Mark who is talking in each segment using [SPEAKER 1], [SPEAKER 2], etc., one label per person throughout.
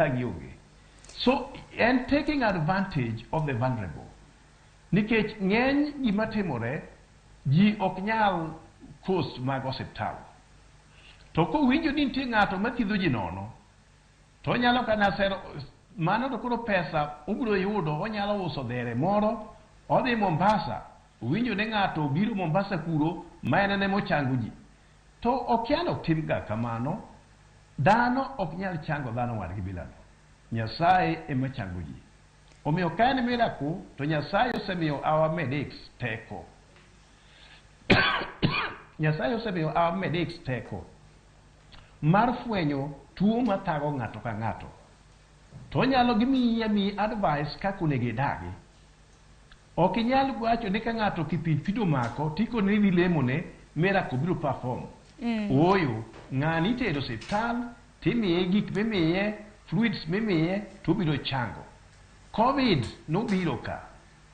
[SPEAKER 1] thagi onge. So en taking advantage of the vulnerable. Nikech ng'eny gima timore, ji ok nyal cost mag osiptal. To kowinjo ni nitie ng'ato mathiedho ji nono, to onyalo kana sero mano to koro pesa obiro yudo onyalo uso dhere moro odhi Mombasa owinjo ni ng'ato obiro Mombasa kuro ma en ema ochango ji. To okia ni ok tim ga kamano, dhano ok nyal chango dhano wadgi bilano. Nyasaye ema chango ji. Omiyo ka en miracle to Nyasaye osemiyo our medics teko. Nyasaye osemiyo our medics teko mar fwenyo tuo mathago ng'ato ka ng'ato. To onyalo gimiyi amiyi advice kaka onego idagi. Ok inyal wacho ni ka ng'ato kipindupindu omako tikone ni idhi lemone miracle biro perform. Ooyo, ng'ani itero e osiptal timiye gik mimiye, fluids mimiye to obiro chango. Covid nobiro ka.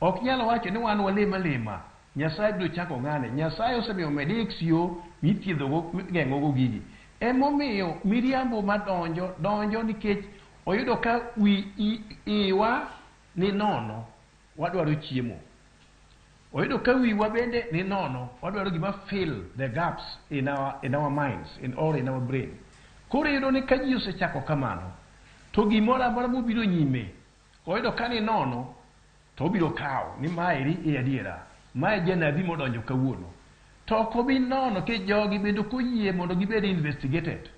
[SPEAKER 1] Ok nyal wacho ni wan walem alema, Nyasaye biro chango ng'ani. Nyasaye osemiyo medics yo mithiedhogo, migeng'ogo gigi. Emomiyo miriambo madonjo, donjo nikech oyudo ka wi iwa ni nono, wadwaro chiemo. Oyudo ka wiwa bende ni nono, wadwaro gima fill the gaps in our minds or in our brain. Koro iyudo ni ka ji osechako kamano, to gimoro amora mobiro nyime, oyudo ka ni nono, to obiro kawo ni maeri e adiera, mae janabi modonjo kawuono. To ok obi nono ke jogi bende ok oyie mondo gibed investigated.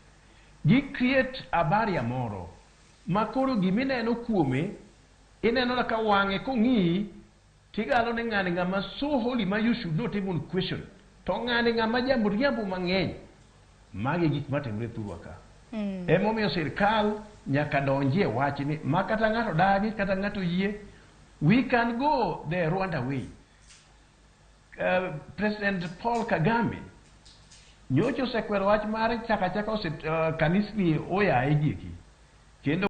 [SPEAKER 1] Gi create a barrier moro ma koro gimineno kuome ineno ka wang'e kong'iyi tigalo ni ng'ani ng'ama so holy ma you should not even question to ng'ani ng'ama jamriambo mang'eny. Magi e gik matimore thurwa ka. Emomiyo sirkal nyaka donjie wachni ma kata ng'ato dagi kata ng'ato yie, we can go the Rwanda way. President Paul Kagame nyocha osekwero wach mar chaka chaka kanisni oyaye gieki.